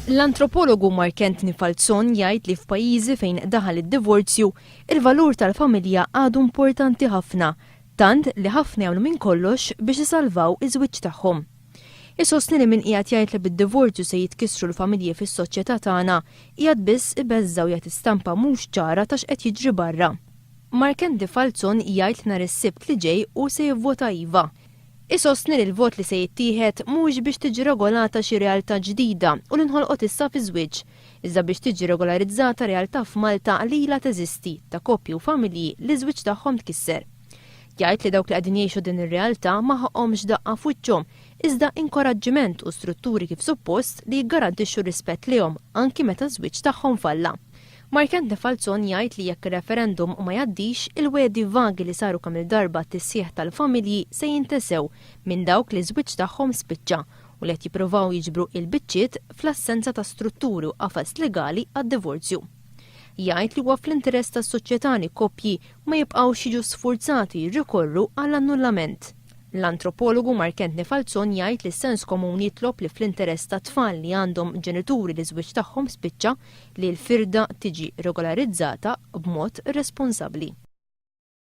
L-antropologu Mark Anthony Falzon jgħid li f'pajjiżi fejn daħal id-divorzju, il-valur tal-familja għadu importanti ħafna, tant li ħafna jagħmlu minn kollox biex isalvaw iż-żwieġ tagħhom. Isostni li min qiegħed jgħid li bid-divorzju se jitkissru l-familji fis-soċjetà tagħna qiegħed biss ibeżża' u jagħti stampa mhux ċara ta' x'qed jiġri barra. Mark Anthony Falzon jgħid li nhar is-Sibt li ġej hu se jivvota iva. Isostni li l-vot li se jittieħed mhux biex tiġi regolata xi realtà ġdida u li nħolqot issa fiż-żwieġ, iżda biex tiġi regolarizzata realtà f'Malta li ilha teżisti ta' koppji u familji li ż-żwieġ tagħhom tkisser. Jgħid li dawk li qegħdin jgħixu din ir-realtà ma ħaqqhomx daqqa f'wiċċhom iżda inkoraġġiment u strutturi kif suppost li jiggarantixxu rispett lejhom anki meta ż-żwieġ tagħhom falla. Mark Anthony Falzon jgħid li jekk ir-referendum ma jgħaddix, il-wegħdi vagi li saru kemm-il darba għat-tisħiħ tal-familji se jintesew minn dawk li ż-żwieġ tagħhom spiċċa u li qed jippruvaw jiġbru il-biċċiet fl-assenza ta' strutturi u qafas legali għad-divorzju. Jgħid li huwa fl-interess tas-soċjetà li koppji ma jibqgħux jiġu sfurzati jirrikorru għall-annullament. L-antropologu Mark Anthony Falzon jgħid li s-sens komun jitlob li fl-interess tat-tfal li għandhom ġenituri li ż-żwieġ tagħhom spiċċa li l-firda tiġi regolarizzata b'mod responsabbli.